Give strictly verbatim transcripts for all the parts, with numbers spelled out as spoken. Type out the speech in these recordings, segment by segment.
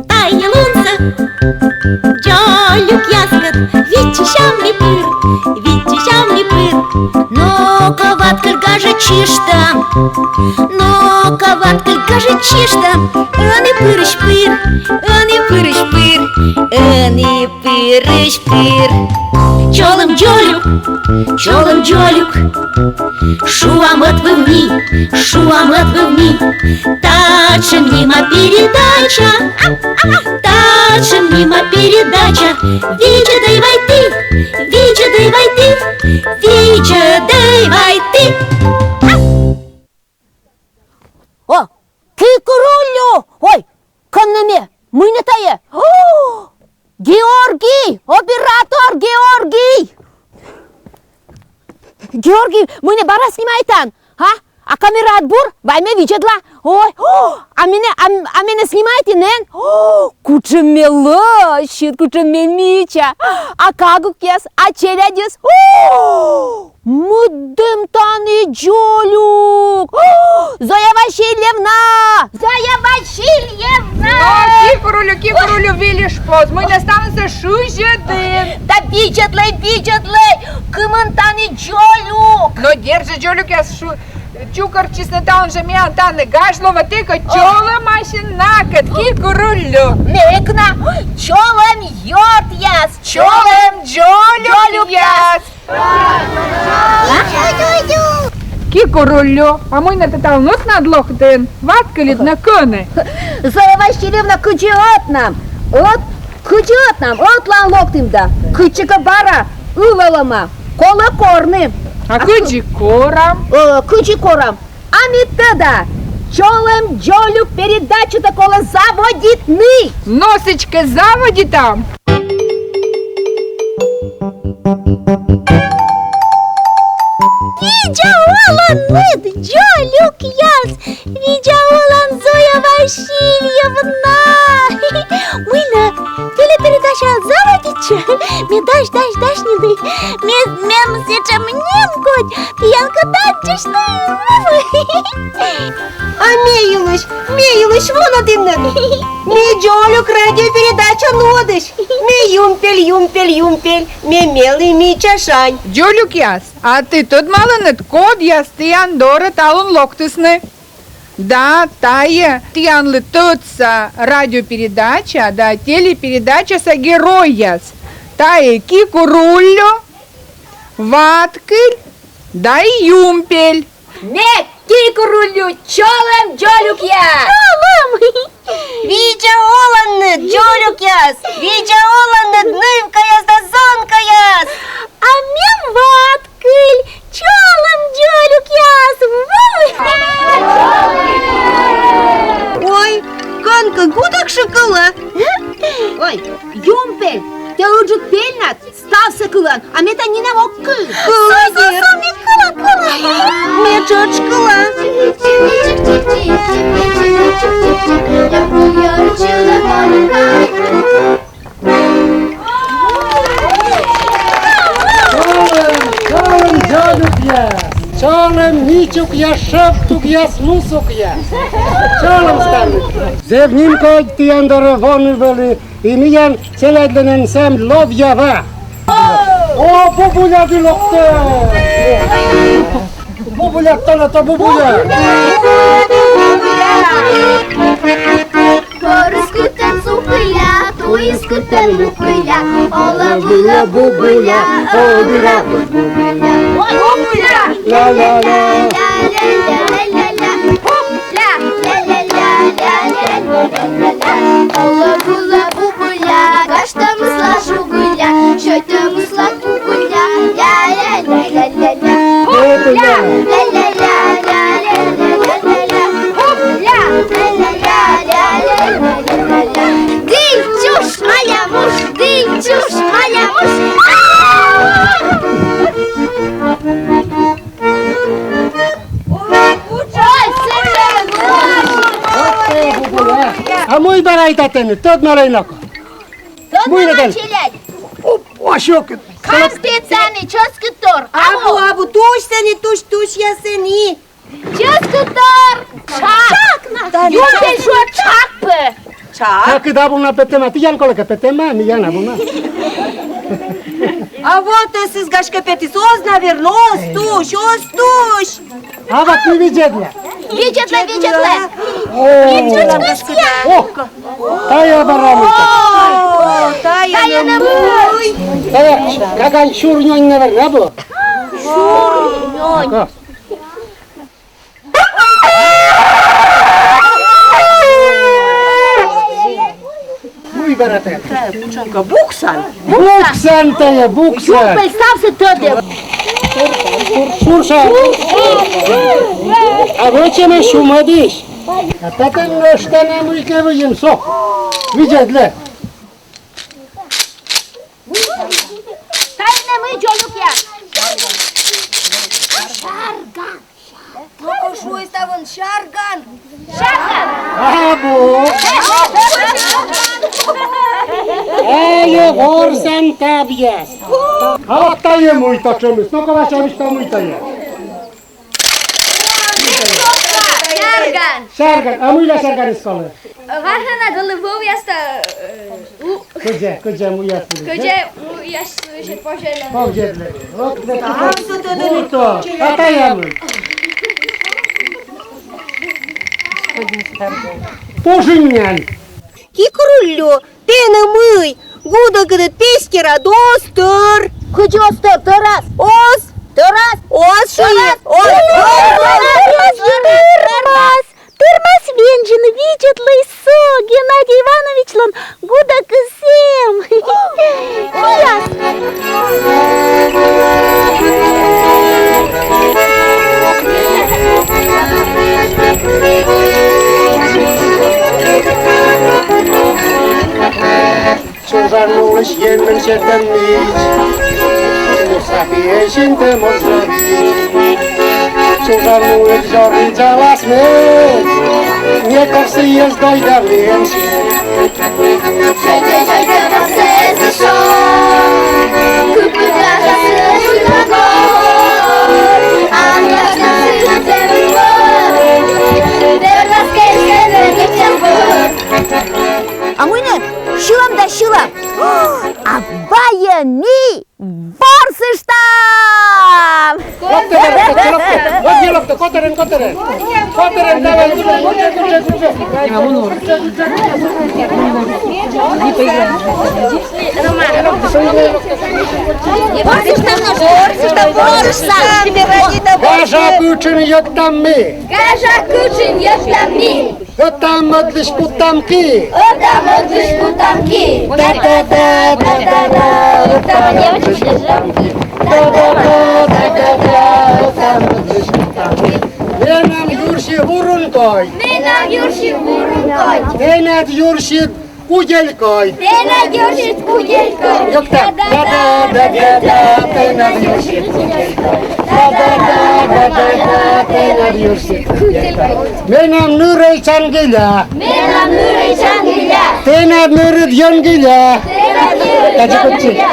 Тайӧ лунсӧ дзолюкъяскӧд виччысям ми пыр, виччысям ми пыр. Но-ка, Ваткыль, гажӧд чышта, но-ка, Ваткыль, гажӧд чышта. Ӧні пырысь пыр, ӧні пырысь пыр, ӧні пырысь пыр. Чолӧм дзолюк, чолӧм дзолюк, шуам ӧтвывны, шуам ӧтвывны. Татшӧм нима передача, татшӧм нима передача. Видзӧдӧй вай ті, видзӧдӧй вай ті, видзӧдӧй вай ті. О, Кикуруллю! Ой, кӧні ме, мый нӧ тайӧ? О, Георгий, оператор Георгий! Георгий, мый нӧ бара снимайтан, а? А камераыд бур, вай ме видзӧдла. Ой, о, а менӧ, а, а менӧ снимайтін эн? О, кутшӧм ме лӧсьыд, кутшӧм ме мича. А кагукъяс, а челядьыс? О, мыйдӧм тані дзолюк! Зоя Васильевна! Зоя Васильевна! Но, Кикуруллю, Кикуруллю, вильыш поз, мый нӧ ставнысӧ шызьӧдін? Да видзӧдлӧй, видзӧдлӧй, кымын тані дзолюк! Но дерт жӧ, дзолюкъяс шу-, чукӧртчисны талун жӧ миян тані гаж лоӧ, тэ кӧ чолӧмасин накӧд, Кикуруллю. Ме кӧ на, чолӧм, ёртъяс, чолӧм, дзолюкъяс! Кикуруллю, а мый нӧ тэ талун ӧтнад локтін? Ваткыльыд нӧ кӧні? Зоя Васильевна, кыдзи ӧтнам? Ӧт, кыдзи ӧтнам? Ӧтлаын локтім да. Кытчӧкӧ бара ылӧма. Колӧ корны. А кыдзи корам? Э, кыдзи корам? А ме тӧда, чолӧм, дзолюк передачатӧ колӧ заводитны. Но сідзкӧ, заводитам. Видза оланныд, дзолюкъяс! Видза олан, Зоя Васильевна! Мый нӧ, телепередача заводитчӧ? Ме дась, дась, дась нин. Ме, мем сэтшӧм нимкодь, тіянкӧд аддзысьны. А ме йылысь, ме йылысь вунӧдінныд? Ме дзолюк радиопередача нуӧдысь. Ме Юмпель, Юмпель, Юмпель, ме мелі мича шань. Дзолюкъяс, а ті тӧдмалінныд, кодъяс тіян дорӧ талун локтісны? Да, тайӧ тіянлы тӧдса радиопередача да телепередачаса геройяс. Тайӧ Кикуруллю, Ваткыль да Юмпель. Ме Кикуруллю, чолӧм, дзолюкъяс! Чолӧм! Видза оланныд, дзолюкъяс! Видза оланныд, нывкаяс да зонкаяс! А мем Ваткыль, чолӧм, дзолюкъяс! Ву! Ой, кӧнкӧ гудӧкшы кылӧ. Ой, Юмпель, тэ ыджыд пельнад, ставсӧ кылан, а ме тан нинӧм ог кылы. Кыла, со, со, со, ме кыла, кыла. Ме тшӧтш кыла. Чолӧм, чолӧм, дзолюкъяс! Чолӧм, мичукъяс, шӧптукъяс, мусукъяс! Чолӧм ставныд! Зэв нимкодь тіян дорӧ воны вӧлі, и миян челядьлӧн ансамбль ловъя ва. О, Бубуля ды локтӧ! Бубуля, тӧлӧтӧ, Бубуля! Пӧрыс кытӧн сукыля, туйыс кытӧн мукыля, олӧ-вылӧ Бубуля, одыр-абыр Бубуля. Бубуля! Ля-ля-ля. Ля-ля-ля. Олӧ-вылӧ Бубуля, гажтӧмысла жугыля, сёйтӧмысла кугыля, ля-ля-ля-ля-ля-ля. Бубуля! Ля-ля-ля-ля-ля-ля-ля-ля. Бубуля! Ля-ля-ля-ля-ля-ля-ля-ля. Дый чуш, Маля муш, дый чуш, Маля муш. А мый бара айтатӧны, тӧдмалӧй на кӧ. Мый на тан? Челядь. О, о, сьӧкыд. Кам петӧ ӧні, чӧскыдтор. Абу, абу, тусь сэні, тусь, тусь. А кыдз абу на петӧма, тіян колӧкӧ петӧма, миян абу на. А вот эсійӧ, гашкӧ, петіс, оз, наверно, оз тусь, оз тусь. А вот не видзӧдлӧ. Видзӧдлӧ, видзӧдлӧ. О, тая бара мый. О, тая на мый. Тая, каган сюр нёнь, наверно, абу. Сюр нёнь. Мый бара тая? Тая кутшӧмкӧ буксан. Буксан тая, буксан. Юкӧн ставсӧ тӧдӧ. Шурша. А вӧчӧма сюмӧдысь. А татӧн нӧшта на мыйкӧ выйым со. Видзӧдлӧ. Тая на мый, дзолюкъяс? Шарган. Ноко шуӧй ставӧн: шарган. Шарган. Абу. Ай, ворсан табъяс. А вот тая мый татшӧмыс? Ноко, Вася, висьтав, мый тая. Шарган. Шарган. А мыйла шарганыс колӧ? Варшана дылы вӧвъястӧ, э, у-, кыдзи, кыдзи муяс. Кыдзи муяс, э, позьӧ. Позьӧ. Вот, вот, вот. А тая мый? Пожиннян. Кикуруллю, тэ нӧ мый, гудӧкыд пес керад оз тӧр. Кыдз оз тӧр, тӧрас. Оз. Тӧрас. Оз, шуи. Оз. Оз, оз, оз, оз. Тӧрас. Тӧрас вензьыны, видзӧдлӧй со, Геннадий Ивановичлӧн гудӧкыс эм. Муяс. Чужан улысь Енмӧн сетӧм мич, муса пиысь интӧ можа вич. Чужан улысь зоръя джалас мед, некор сійӧс дойдавлін сет. А мый нӧ, сьылам да сьылам. А вайӧ ми ворсыштам! Вот, вот, вот, вот, котырӧн, котырӧн. Котырӧн, давай, гудже, гудже, гудже. Ворсыштам, ворсыштам, ворсыштам. Гажа кытшын йӧктам ми. Гажа кытшын йӧктам ми. Ӧта-мӧдлысь кутам ки. Ӧта-мӧдлысь кутам ки. Да-да-да, да-да-да, ӧта-мӧдлысь кутам ки. Да-да-да, да-да-да, ӧта-мӧдлысь кутам ки. Менам юрси вурун кодь. Менам юрси вурун кодь. Тэнад юрсид кудель кодь. Тэнад юрсид кудель кодь. Йӧктам. Да-да-да, да-да-да, тэнад юрсид кудель кодь. Да-да-да, да-да-да, тэнад юрсид кудель кодь. Менам нырӧй чангыля. Менам нырӧй чангыля. Тэнад нырыд йӧнгыля. Тэнад нырыд йӧнгыля.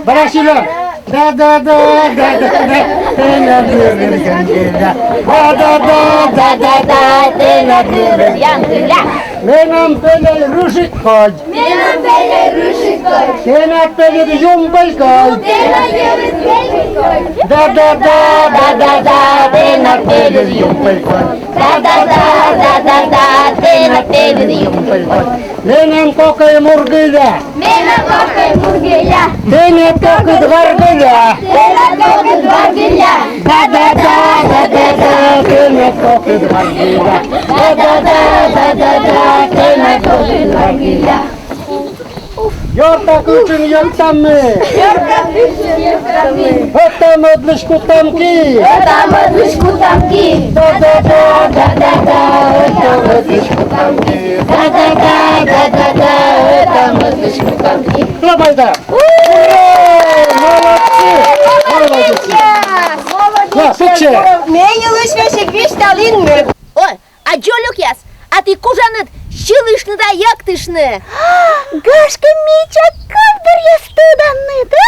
Бара сьылам. Да-да-да, да-да-да, тэнад нырыд йӧнгыля. Да-да-да, да-да-да, тэнад нырыд йӧнгыля. Менам пельӧй рыжик кодь. Менам пельӧй рыжик кодь. Тэнад пельыд юмпель кодь. Тэнад пельыд юмпель кодь. Да-да-да, да-да-да, тэнад пельыд юмпель кодь. Да-да-да, да-да-да, тэнад пельыд юмпель кодь. Менам кокӧй мургыля. Менам кокӧй мургыля. Тэнад кокыд варгыля. Тэнад кокыд варгыля. Да-да-да, да-да-да, тэнад кокыд варгыля. Да-да-да, да-да-да, тэнад кокыд варгыля. Ёрта кытшын йӧктам ми. Ёрта кытшын йӧктам ми. Ӧта-мӧдлысь кутам ки. Ӧта-мӧдлысь кутам ки. Да-да-да, да-да-да, ӧта-мӧдлысь кутам ки. Да-да-да, да-да-да, ӧта-мӧдлысь кутам ки. Клопайтам. Ура! Молодцы! Молодец! Молодец! Да, слушай. Ме йылысь весиг висьталін. Ой, а дзолюкъяс, а ті кужанныд сьылыштны да йӧктыштны? Гашкӧ, мича кывбуръяс тӧданныд, а?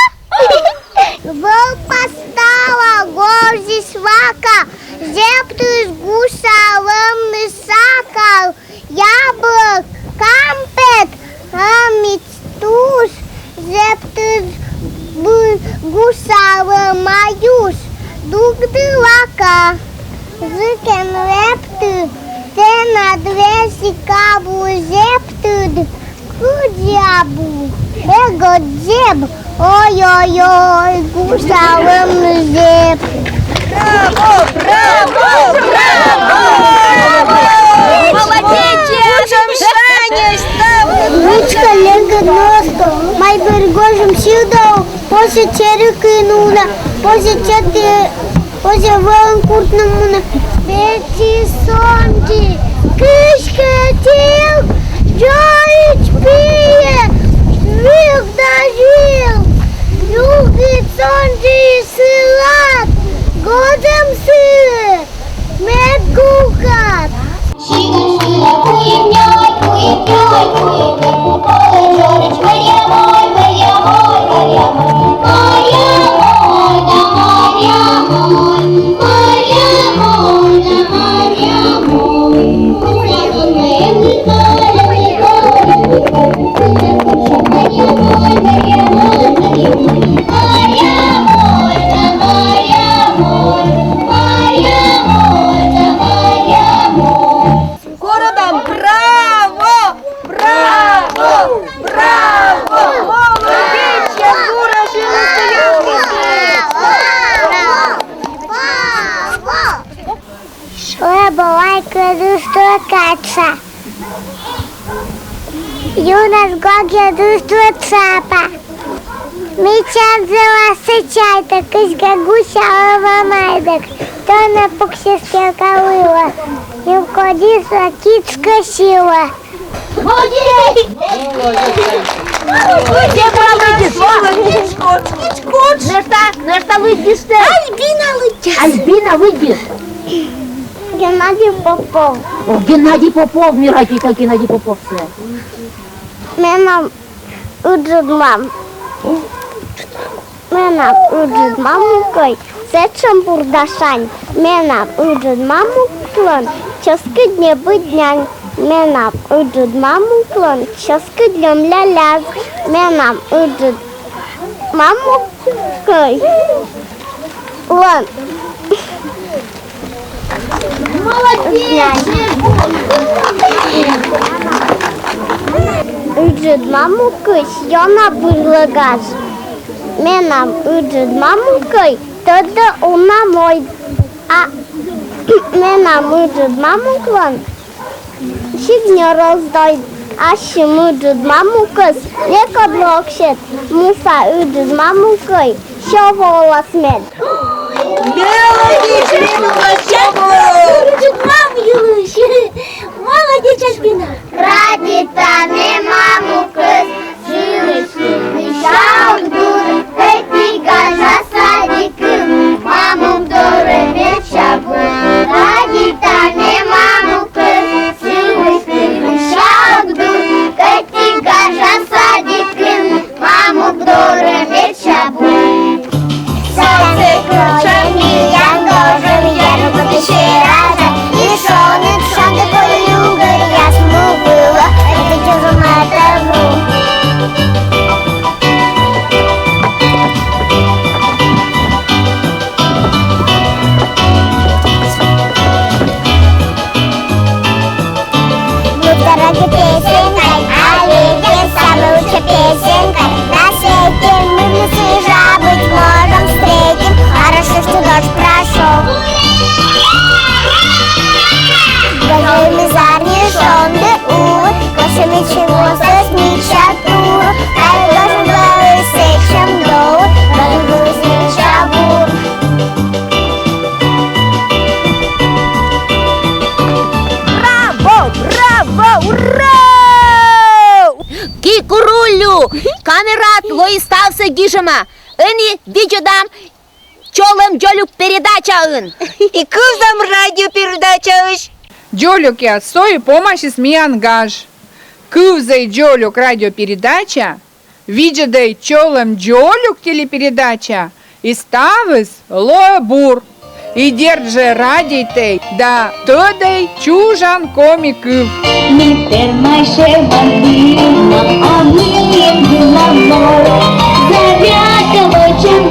Вӧлпас тала горзіс вака, зептысь гуса лымны сакал, яблӧк, кампет, Гусялӧма юш, дугды лака, зыкӧн лэптыд, тэнад весиг абу зептыд, кыдзи абу, эг ӧд зеб, ой-ой-ой, гусялӧм зеб. Браво, браво, браво! Молодец! Лучка легӧд носко, майбыр гожӧм сьывдов, позьӧ чери кын уна, позьӧ чери, позьӧ вӧлӧн куртны мунны. Петіс Сонді, кыськӧ тіл, дзоридз пиӧ, вигда зіл, югыд Сонді сылад, гожӧм сылы, мед гукад. Городам браво! Браво! Браво! Молодеч! Шуэ бывай кыдыштуэ катша. Юнас гогъя дыштуэ чапа. Мича зэва сычайта, кыськӧ гусялӧма майдык, тонӧ пуксис керка вылӧ, нимкодьыс кидскӧ сьылӧ. Молодец! Молодец! Нӧшта, нӧшта лыддьыштӧ. Альбина лыддьӧ. Альбина лыддьӧ. Геннадий Попов. О, Геннадий Попов, ми радейта Геннадий Поповсӧ. Менам ыджыд мам. Менам ыджыд мамукӧй сэтшӧм бур да шань. Менам ыджыд мамуклӧн чӧскыд небыд нянь. Менам ыджыд мамуклӧн чӧскыд лёмля ляз. Менам ыджыд мамукӧй лӧн. Молодец! Ыджыд мамукысь ёна бырлӧ гаж. Менам ыджыд мамукӧй тӧдӧ уна мойд. А менам ыджыд мамуклӧн сигнёр оз дойд. Ассьым ыджыд мамукӧс некодлы ог сет. Муса ыджыд мамукӧй сё воас мед. Мелодия, Мелодия, мам, юлысь. Молодец, Альбина. Радейта ме мамукӧс, сылысь кыдзи сяут гур, ӧти гажа садикын, мамук дорӧ мед сябу. Радейта ме мамукӧс, сылысь кыдзи сяут гур, ӧти гажа садикын, мамук дорӧ мед сябу. Сонце кучӧ миян гожӧм, ярмук сьӧрасӧ, и шоныд шонді пӧль югӧръяс му вылӧ, ӧти чужӧм этӧ ву. Мыйта радейтӧ песенкаӧй, али эз самӧй лучшӧй песенкаӧй. На свете мирныс и жабыд можем встретим, хорошо, что дождь прошёл. Гожӧм и зарни шонді улын, кӧсйӧмысь воссьӧ мича тур, тай гожӧм вӧлі сэтшӧм долыд, гожӧм вӧлі мича бур. Браво! Браво! Ура! Кикуруллю! Камераыд лои ставсӧ гижӧма. Ӧні видзӧдам «Чолӧм, дзолюк» передачаын. И кывзам радиопередачаысь. Дзолюкъяс, со и помасис миян гаж. Кывзӧй, дзолюк» радиопередача, видзӧдӧй «Чолӧм, дзолюк» телепередача, и ставыс лоӧ бур. И дерт жӧ радейтӧй да тӧдӧй чужан коми кыв. Ми тэрмасьӧмам вылам, а мыйӧн вылам морӧ. Зарядка вӧчам.